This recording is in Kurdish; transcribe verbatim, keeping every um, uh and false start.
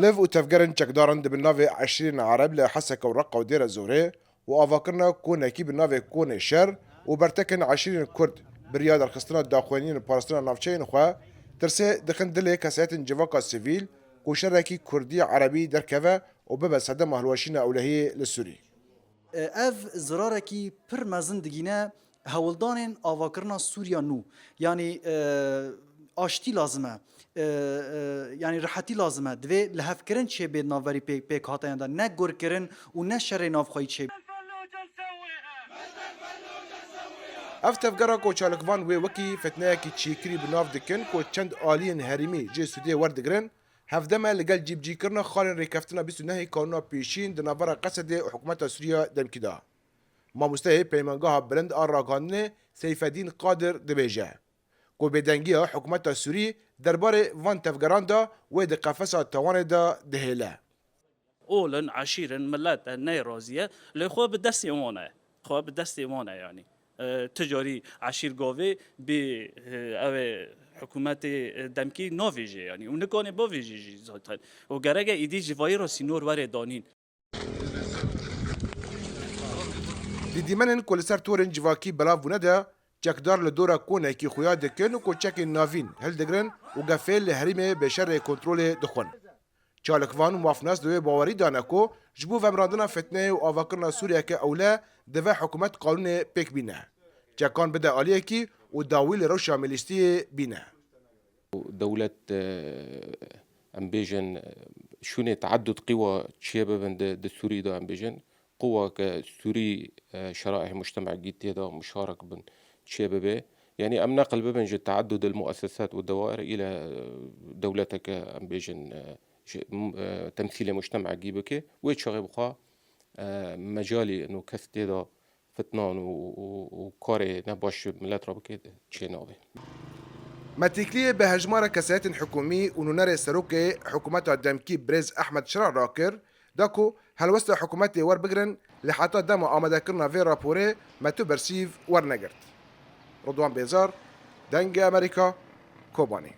Liv û tevgerên çekdaran di bin navê eşîrên Ereb li Heseke û Reqa û Dêre Zorê û avakirina konekî bi navê Konê Şer û bertekên eşîrên Kurd bi riya derxistina daxuyaniyên parastina navçeyên xwe, tirsê dixin dilê kesayetên civaka sivîl ku şerekî Kurdî Erebî derkeve û bibe sedema hilweşîna ewlehiyê li Sûrî. Ev zirarekî pir mezin digîne hewldanên avakirina Sûriya nû. Yanî, e, aştî lazim e. E, e, yanî rihetî lazim e. Divê lihevkirin çêbê di navberî pê-, pêkhateyan de. Ne gurkirin û ne şerê navxweyî çêbê. Ev tevgera ku çalikvan wê wekî fitneyekî çêkirî bi nav dikin ku çend aliyên herêmî jê sûdê werdigirin, hevdem e li gel cîbicîkirina xalên rêkeftina bîst û nehê kanûna pêşîn di navbera Qesedê û hikûmeta Sûriya demkî de. Mamosteyê Peymangeha Bilind a Ragihandinê Seyfedîn Qadir dibêje ku bêdengiya hikûmeta Sûrî derbarê van tevgeran de wê di qefesa tawanê de dihêle. Ol in, eşîr in, milet e, neyrazî ye, lê xwe bi destê wan e. Xwe bi destê wan e yanî. E, tu carî eşîr gavê bê, e, ew ê hikûmetê, e, demkî navêjê yanî. Û nikanê bavêjê jî zaten. Û gerek e îdî ji vayî re sînor were danîn. Di dîmenên ku li ser torên civakî belav bûne de, çekdar li dora konekî xuya dikin û koçekên navîn hildigirin û gefê li herêmê bi şerê kontrolê dixwin. Çalikvan û mafnas di wê bawerî de ne ku ji bo vemirandina fitneyê û avakirina Sûriyeke ewle divê hikûmet qanûnê pêk bîne, çekan bide aliyekî û dawî li rewşa milîstiyê bîne. Dewlet, e, em bêjin, e, şûnê teaddud qîwa çiyê bibin di, di Sûrî de em bêjin. Quwa ke Sûrî, e, şeraîh mujtemegî tê de muşarek bin çiyê bibe. Yanî em neqil bibin ji teaddud el muessesat û dewair île, e, dewleteke em bêjin, e, ji, m-, e, temsîlê mujtemegî bike. Wê çaxê bi xwe, e, mecalî ino kes tê de fitnan û, û, û karê ne baş ji milet re bike çê nabe. Me têkiliyê bi hejmara kesayetên hikûmî û nûnerê serokê hikûmeta demkî birêz Ehmed Şiran rakir, da ku helwesta hikûmetê werbigirin, lê heta dema amadekirina vê raporê me tu bersîv wernegirt. Ridwan Bêzar, Dengê Amerîka, Kobanê.